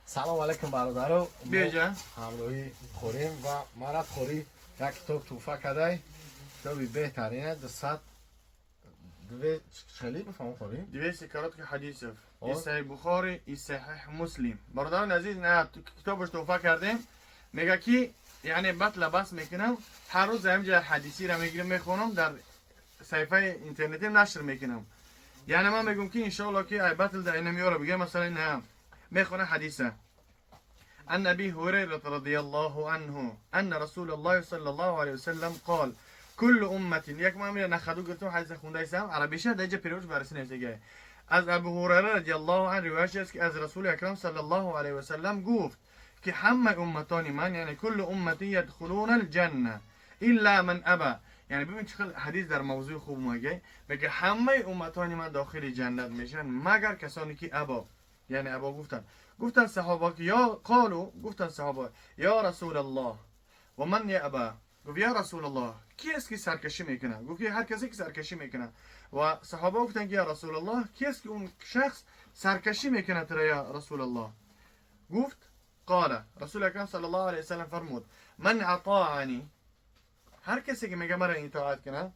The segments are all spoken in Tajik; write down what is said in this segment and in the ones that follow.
Салом алейкум, бародаро. Биёҷа. Ҳамроҳӣ хӯрем ва марат хорӣ як китоб туҳфа кардай. Китоби беҳтарина, 200 две хеле бифаҳм, хорӣ. 200 коротких ҳадисов. О. И Саҳиҳ Бухори, и Саҳиҳ Муслим. Бародарони азиз, на китобаш туҳфа кардем. Мега ки яъне батла бас мекунам, ҳар рӯз ҳамҷа ҳадисиро мегирам, мехонам, дар саҳифаи интернетим нашр мекунам. Яъне ман мегӯм ки иншоалло ки ай батл да ина меёра бигем, масалан, на мехона ҳадиса. عن أبي هريرة رضي الله عنه أن رسول الله صلى الله عليه وسلم قال كل أمة یک ما میره نخدو گرفتم، حدیث خونده ایسم عربیشه دیجا پیروش بررسی نوشته. از ابو هریره رضی الله عنه روایت است که از رسول اکرم صلی الله علیه و سلم گفت که همه امتان من، یعنی كل أمتي يدخلون الجنة إلا من أبى. یعنی ببین چه حدیث در موضوع خوب میگه. میگه همه امتان من داخل جنت میشن مگر کسانی که أبى، یعنی أبى گفتن. گفتن صحابه که یا قالوا، گفتن صحابه یا رسول الله و من یأبى؟ گفت یا رسول الله، کی است که سرکشی میکنه؟ گفت که هر کسی که سرکشی میکنه. و صحابه گفتن که یا رسول الله، کی است که اون شخص سرکشی میکنه تر یا رسول الله؟ گفت قال، رسول اکرم صلی الله علیه وسلم فرمود من أطاعني، هر کسی که میگه مرا اطاعت کنه.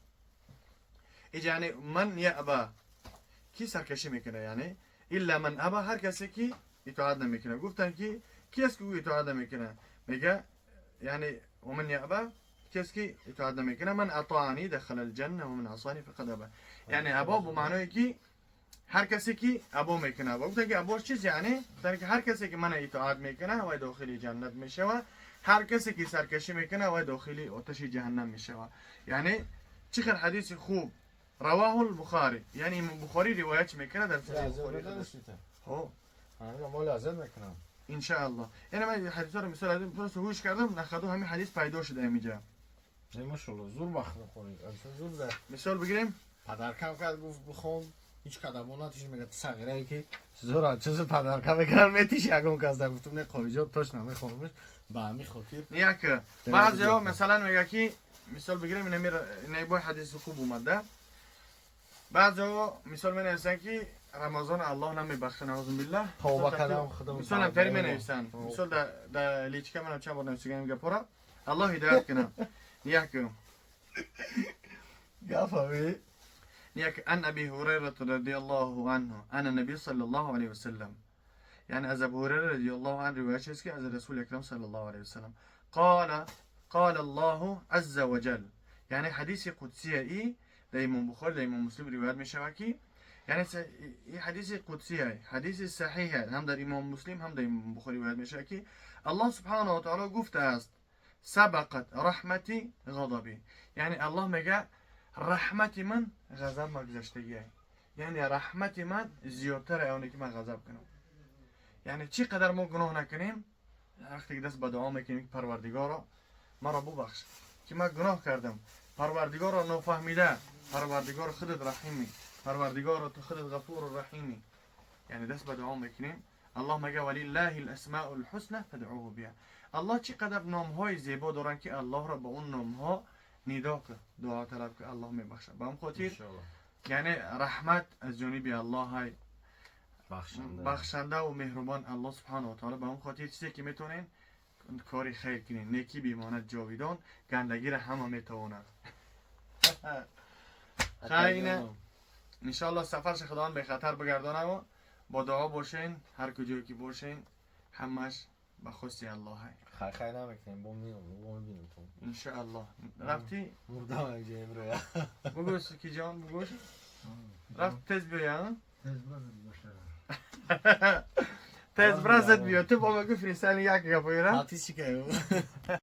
اینجا یعنی من یأبى، کی سرکشی میکنه؟ یعنی إلا من أبى، هر کسی که اطاعت نمیکنه. گفتن که کی است که او اطاعت نمیکنه؟ میگه یعنی و من یأبى، کی است که اطاعت نمیکنه؟ من أطاعني دخل الجنة و من عصاني فقد أبى. یعنی أبى به معنای که هر کسی که أبى میکنه. و گفتن که أبى چیز؟ یعنی گفتن که هر کسی که من اطاعت میکنه و داخل جنت میشه و هر کسی که سرکشی میکنه و داخل آتش جهنم میشه. یعنی چه حدیث خوب. رواه البخاری، یعنی امام بخاری روایت میکنه در صحیح بخاری. خب. ما لازم میکنم. انشاءالله. یعنی من حدیث رو مثال از این گوش کردم، نخدو همین حدیث پیدا شده اینجا. نه ماشاءالله، زور وقت میخونید. زور ده. مثال بگیریم. پدرکم کرد، گفت بخون، هیچ کدام نتیش. میگه صغیره که زور چیز پدرکم میکنن میتیش یکم کس در. گفتم نه قاری توش نمیخونمش، به همین خاطر. یک بعضی ها مثلا میگه که مثال بگیریم، اینه میره اینه با حدیث خوب اومده. بعضی ها مثال می نویسن که رمضان الله نمیبخشه، نعوذ بالله. توبه کردم خودم. مثال هم تری می نویسن. مثال در личка منم چند بار نویسیدم گپورا. الله هدایت کنه. یک گفمی. یک عن ابي هريره رضي الله عنه عن النبي صلى الله عليه وسلم، یعنی از ابو هریره رضی الله عنه روایت است که از رسول اکرم صلی الله علیه وسلم قال قال الله عز وجل. یعنی حدیث قدسی ای در امام بخاری، در امام مسلم روایت می شود که یعنی این حدیث قدسی های حدیث صحیح هم در امام مسلم هم در امام بخاری روایت می شود که الله سبحانه و تعالی گفته است سبقت رحمتي غضبي. یعنی الله میگه رحمت من غضب ما گذشتگی، یعنی رحمت من زیادتر اونه که من غضب کنم. یعنی چی قدر ما گناه نکنیم، وقتی که دست به دعا میکنیم که پروردگارا مرا ببخش که من گناه کردم، پروردگارا نافهمیده، پروردگار خودت رحیمی، پروردگارا تو خودت غفور و رحیمی، یعنی دست به دعا میکنیم. الله میگه ولله الاسماء الحسنى فادعوه بها. الله چقدر نام های زیبا دارن که الله را با اون نام ها ندا کن، دعا طلب که الله میبخشه. به هم خاطر یعنی رحمت از جانب الله های بخشنده. بخشنده و مهربان الله سبحانه و تعالی. به هم خاطر چیزی که میتونین کاری خیر کنین. نیکی بیماند جاویدان، گندگی را همه میتواند. خیر، انشالله سفرش خداوند به خطر بگردانه و با دعا باشین. هر کجایی که باشین، همش به خواستی الله های. خیر خیر نمیکنیم، با میام با میبینیم تو. انشاءالله. رفتی؟ مردم یک جای امرو. بگو سکی جان، بگو رفت تز بیا. تز برازت بیا. تو با ما گفت یک گپویرا. پاتیسی که